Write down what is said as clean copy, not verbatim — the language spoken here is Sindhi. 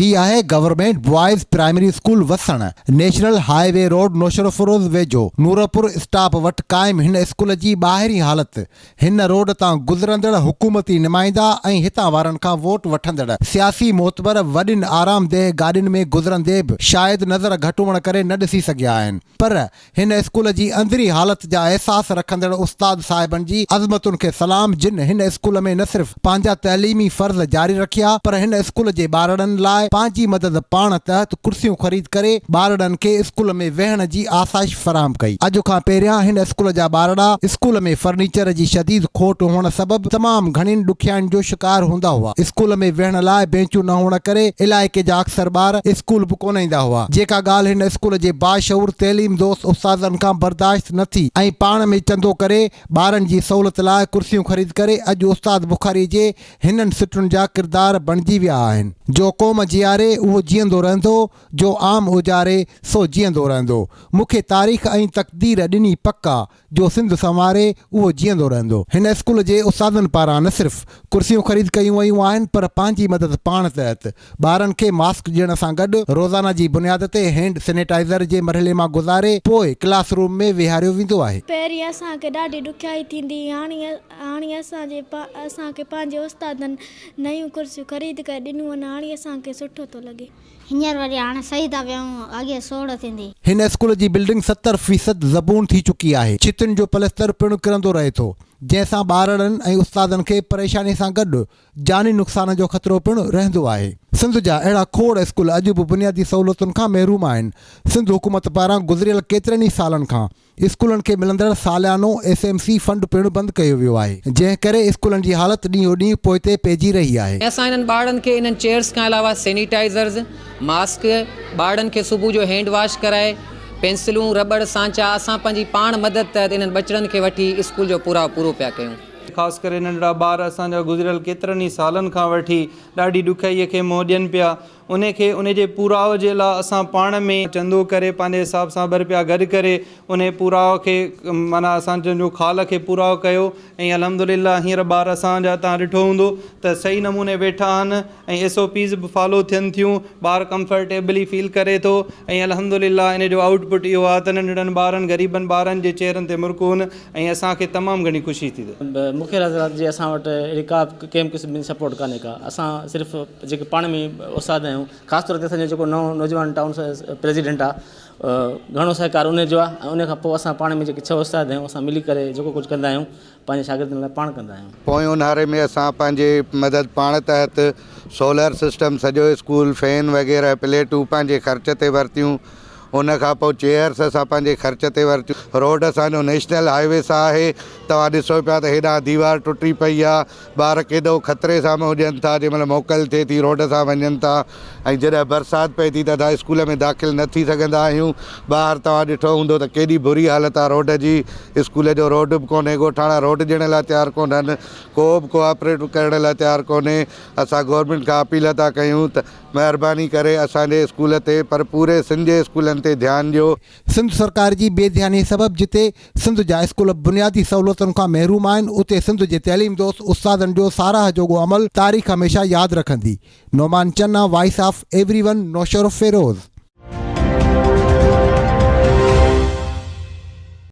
هي آهي government boys primary school Wassan, national highway road Naushahro Feroze ويجهو نورپور اسٽاپ وٽ قائم هن اسڪول جي ٻاهرين حالت هن روڊ تان گذرندڙ حڪومتي نمائندا ۽ هتان وارن کان ووٽ وٺندڙ سياسي معتبر وڏين آرامده گاڏين ۾ گذرندي به شايد نظر گهٽ هئڻ ڪري نه ڏسي سگهيا آهن پر هن اسڪول جي اندرين حالت جا احساس رکندڙ استاد صاحبن جي عظمتن کي سلام جن هن اسڪول ۾ نه صرف پنهنجا تعليمي فرض جاري رکيا پر هن اسڪول جي ٻارڙن لاء پنهنجي مدد پاڻ تحت ڪرسيون خريد ڪري ٻارڙن کي اسڪول ۾ ويهڻ جي آسائش فراهم ڪئي. اڄ کان پهريان هن اسڪول جا ٻارڙا اسڪول ۾ فرنيچر جي شديد کوٽ هئڻ سبب تمام گهڻين ڏکيائين جو شڪار هوندا هئا. اسڪول ۾ ويهڻ لاء بينچون نه هئڻ ڪري علائقي جا اڪثر ٻار اسڪول به ڪونه ايندا هئا، جيڪا ڳالهه هن اسڪول جي باشعور تعليم دوست استادن کان برداشت نه ٿي ۽ پاڻ ۾ چندو ڪري ٻارن جي سهولت لاء ڪرسيون خريد ڪري اڄ استاد بخاري جي هنن سٽن جا ڪردار بڻجي ويا آهن. جو قوم جياري اهو جيئندو رهندو، جو عام اجاري سو جيئندو رهندو. مون کي تاريخ ۽ تقدير ڏني پڪ آ، جو سنڌ سنواري اهو جيئندو رهندو. هن اسڪول جي استادن پاران نه صرف ڪرسيون خريد ڪيون ويون آهن پر پنهنجي مدد پاڻ تحت ٻارن کي ماسڪ ڏيڻ سان گڏ روزانه جي بنياد تي هينڊ سينيٽائيزر جي مرحلي مان گذاري پوء ڪلاس روم ۾ ويهاريو ويندو آهي. پهرين اسان کي ڏاڍي ڏکيائي ٿيندي هئي هاڻي هاڻي اسان جي اسان کي پنهنجي استادن نيون ڪرسيون خريد ڪري ڏنيون آهن هاڻي اسان کي سٺو ٿو لڳي. هينئر وري هاڻي صحيح ٿا ويهون اڳي سوڙ ٿيندي. هن اسڪول جي بلڊنگ 70% زبون ٿي چڪي آهي، ڇتين جو پلستر پڻ ڪرندو رهي ٿو، جنهن سان ٻارڙن ۽ استادن کي پريشاني سان گڏ جاني نقصان جو خطرو پڻ رهندو آهي. سنڌ جا اهڙا کوڙ اسڪول اڄ به بنيادي سهولتن کان محروم آهن، سنڌ حڪومت پاران گذريل ڪيترن ئي سالن کان اسڪولن کي ملندڙ ساليانو ايس ايم سي فنڊ پڻ بند ڪيو ويو آهي، جنهن ڪري اسڪولن جي حالت ڏينهون ڏينهن پوئتي پئجي رهي آهي. اسان انهن ٻارڙن کي انهن چيئرس کان علاوه سينيٽائيزرز، ماسڪ، ٻارڙن کي صبح جو هينڊ واش ڪرائي، پينسلون، رٻڙ، سانچا اسان پنهنجي پاڻ مدد تحت انهن ٻچڙن کي وٺي اسڪول جو پورائو پورو پيا ڪيون. خاص ڪري ننڍڙا ٻار اسان جا گذريل ڪيترن ئي سالن کان وٺي ڏاڍي ڏکيائيء کي منهن ڏين پيا. انهي کي انهي جي پورائو جي لاء اسان پاڻ ۾ چندو ڪري پنهنجي حساب سان ٻه رپيا گڏ ڪري انهي پورائو کي معنيٰ اسان جو خال کي پورائو ڪيو ۽ الحمد لله هينئر ٻار اسان جا توهان ڏٺو هوندو ته صحيح نموني ويٺا آهن ۽ ايس او پيز به فالو ٿين ٿيون ٻار ڪمفرٽيبلي فيل ڪري ٿو ۽ الحمد لله انهي جو آئوٽ پٽ اهو آهي ته ننڍڙن ٻارن غريبن ٻارن جي چهرن تي مرڪون ۽ اسان کي تمام گهڻي خوشي ٿي ته. مخير حضرات جي اسان وٽ اهڙي ڪا به ڪنهن به قسم جي سپورٽ ڪانهي ڪا اسان صرف جيڪي پاڻ ۾ استاد آهيون خاص طور تي اسان جو جيڪو نئون نوجوان ٽائون پريزيڊنٽ آهي گهڻو سهڪار ان جو آهي ۽ ان کان پوء اسان پاڻ ۾ جيڪي ڇهه استاد آهيون اسان ملي ڪري جيڪو ڪجهه ڪندا آهيون پنهنجي شاگردن لاء پاڻ ڪندا آهيون. پوئين اونهاري ۾ اسان پنهنجي مدد پاڻ تحت سولر سسٽم سڄو اسڪول فين وغيره پليٽون پنهنجي خرچ تي ورتيون ان کان پوء چيئرس اسان پنهنجي خرچ تي ورتيون. روڊ اسان جو نيشنل هاء وي سان آهي. توهان ڏسو پيا ته هيڏانهن ديوار ٽٽي پئي آ. ٻار ڪيڏو خطري سان به هجن ٿا. جنهن مهل موڪل ٿئي ٿي روڊ سان وڃن ٿا ۽ جڏهن برسات پئي ٿي ته اسان اسڪول ۾ داخل نه ٿي سگهندا آهيون. ٻاهر توهان ڏٺو هوندو ته ڪيڏي بري حالت آ روڊ جي. اسڪول جو روڊ به ڪونهي. ڳوٺاڻا روڊ ڏيڻ لاء تيار ڪونهن. ڪو به ڪوآپريٽ ڪرڻ لاء تيار ڪونهي. اسان گورنمينٽ کان اپيل ٿا ڪيون ته مهرباني ڪري اسان جي اسڪول تي پر پوري سنڌ جي اسڪولن تي ڌيان ڏيو. سنڌ سرڪار جي بي ڌياني سبب جتي سنڌ جا اسڪول بنيادي سهولتن کان محروم آهن اتي سنڌ جي تعليم دوست استادن جو ساراهه جوڳو عمل تاريخ هميشه ياد رکندي. Noman Channa, voice of everyone, Naushahro Feroze.